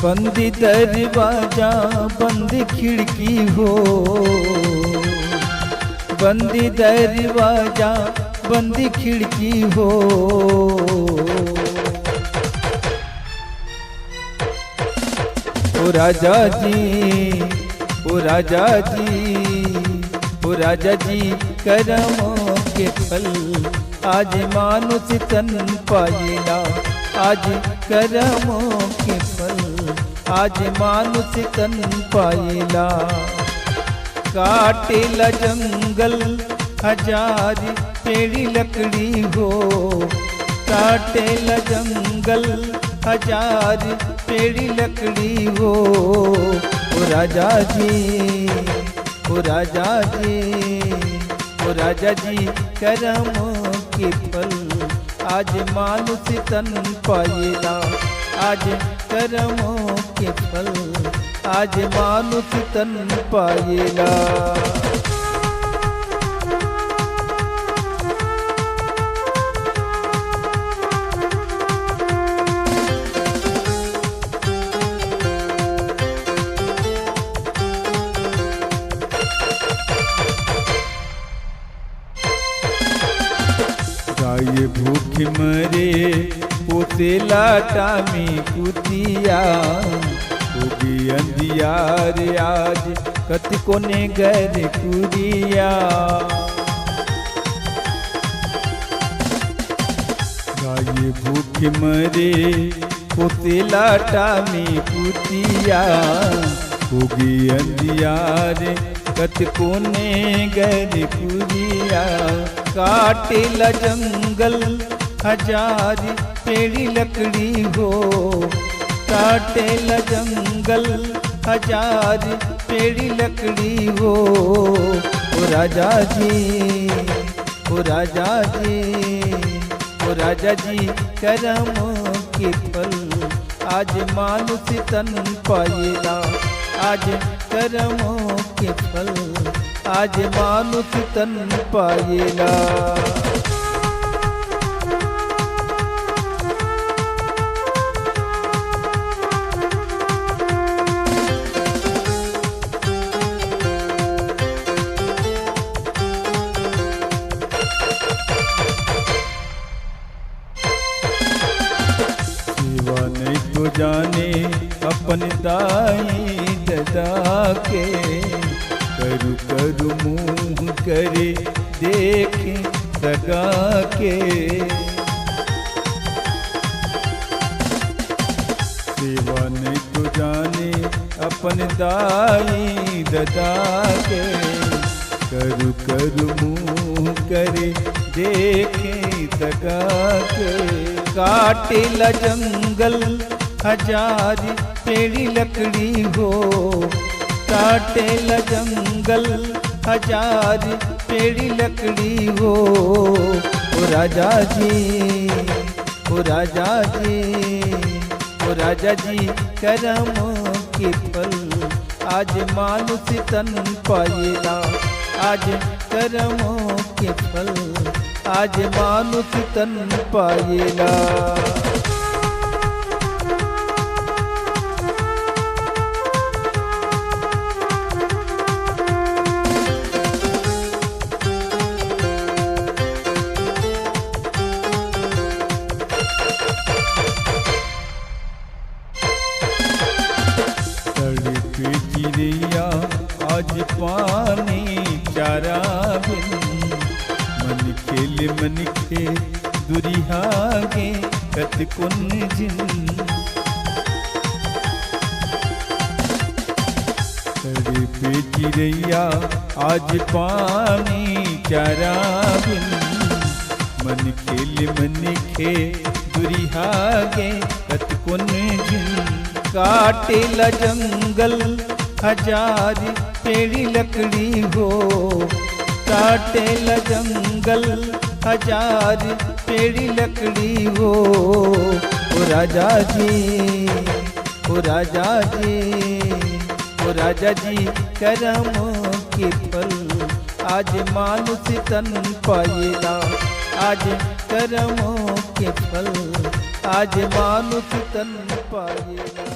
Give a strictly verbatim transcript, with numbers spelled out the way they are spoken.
बंदी दरवाजा, बंदी खिड़की हो, बंदी दरवाजा, बंदी खिड़की हो। ओ राजा जी, ओ राजा जी, ओ राजा जी, करमों के फल आज मानुष तन पाएला, आज करमों के फल आज मानुष तन पाएला। काटेला जंगल हजार पेड़ी लकड़ी हो, काटेला जंगल हजार पेड़ी लकड़ी हो। ओ राजा जी, ओ राजा जी, ओ राजा जी, करम के फल आज मानुष तन पाएला, आज करम के फल आज मानुष तन पाएला। गाय भूख मरे, पोसेला टामी कुतिया, होगे अंधियार आज कतको ने घर कुरिया। गाय भूख मरे, पोसेला टामी कुतिया, होगे अंधियार कतको ने घर कुरिया। काटेला जंगल हजार पेड़ी लकड़ी हो, काटेला जंगल हजार पेड़ी लकड़ी हो। ओ राजा जी, ओ राजा जी, ओ राजा जी, करम के फल आज मानुष तन पाएला, आज करम के फल आज मानुष तन पाएला। सेवा नहीं तो जाने अपन दाई ददा के, करू करू मुंह करे देखे सगा के। सेवा नहीं तो जाने अपन दाई ददा के, करू करू मुंह करे देखे सगा के। काटेला जंगल हजार पेड़ी लकड़ी हो, काटेला जंगल हजार पेड़ी लकड़ी हो। ओ राजा जी, ओ राजा जी, ओ राजा जी, करम के फल आज मानुष तन पाएला, आज करम के फल आज मानुष तन पाएला। तड़पे चिड़ैया आज पानी चारा बिन, मन खेल मन खे दुरिहा गे कतकुन जिन। तड़पे चिड़ैया आज पानी चारा बिन, मन खेल मन खे दुरिहा गे कतकुन जिन। काटेला जंगल हजार पेड़ी लकड़ी हो, काटेला जंगल हजार पेड़ी लकड़ी हो। ओ राजा जी, ओ राजा जी, ओ राजा जी, करम के फल आज मानुष तन पाएला, आज करम के फल आज मानुष तन पाएला।